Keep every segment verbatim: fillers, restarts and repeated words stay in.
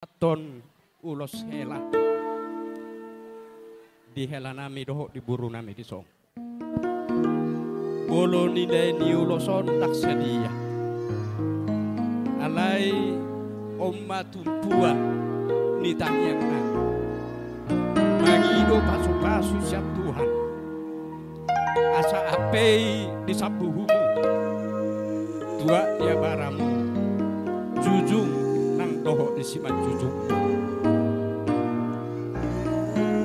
Pasahathon ulos hela di helanami dohot di borunami dison. Molo nilai ni ulos on ndang sadia, alai on ma tumpuan ni tangiangnami, mangido pasupasu sian Tuhan, asa ampei di sambuhumu, tuak di abaramu, jujung nang dohot di simanjujungmu.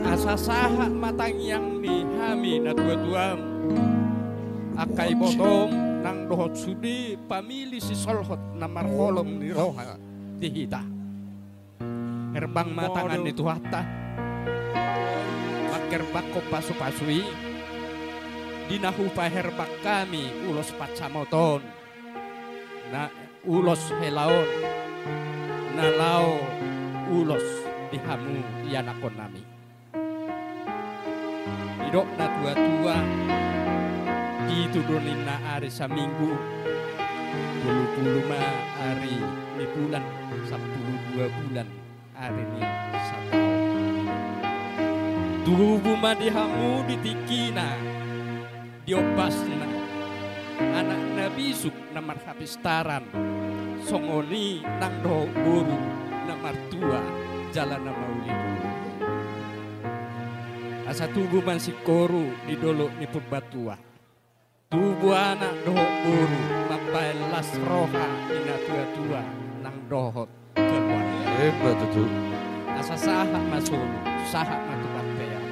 Asa sahat ma tangiang ni hami natuatuam, angka ibotom nang dohot sude pamili sisolhot na marholong ni roha di hita. Herbang ma tangan ni Tuhanta, mangherbangkon pasupasu i, di na hupaherbang hami ulos pansamot on, na ulos hela on, na laho ulos di hamu ianakkonnami. Didok natuatua, pitu do ninna ari saminggu, tolupulu ma ari ni bulan, sampulu dua bulan ari ni sataon. Tubu ma di hamu di tingkina, di ombasna, anak na bisuk na marhapistaran, songon i nang dohot boru na martua jala na mauli boru. Asa tubu ma singkoru di dolok ni Purbatua. Tubu anak dohot boru mambahen las roha ni natuatua nang dohot keluarga. Emma tutu. Asa sahat ma solu, sahat ma tu bontean.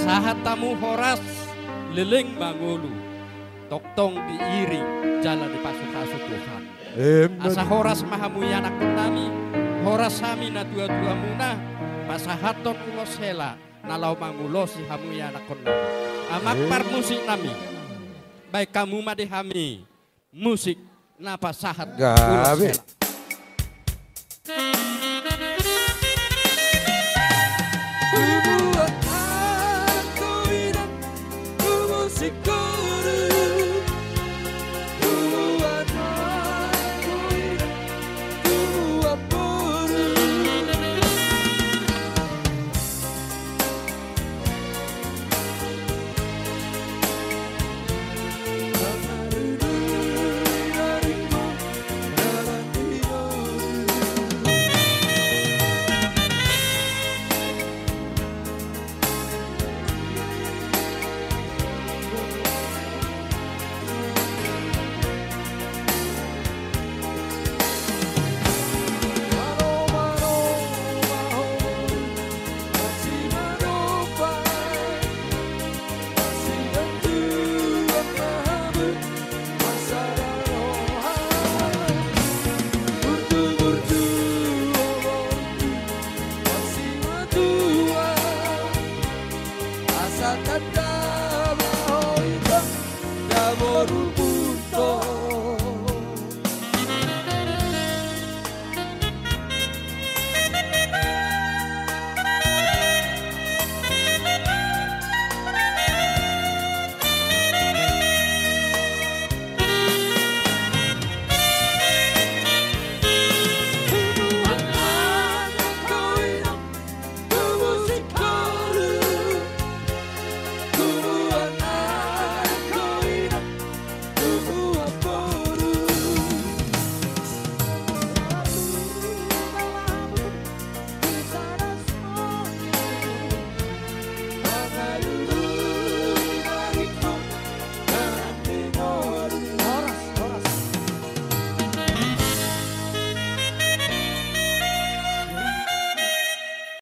Sahat hamu horas, leleng ma ngolu, tongtong diiring jala dipasupasu Tuhan. Emma tutu. Asa horas ma hamu ianakkonnami, horas hami natuatuamuna, pasahathon ulos hela na laho mangulosi hamu ianakkonnami. Amang parmusiknami, bahen hamu ma di hami musik na pasahat ulos hela.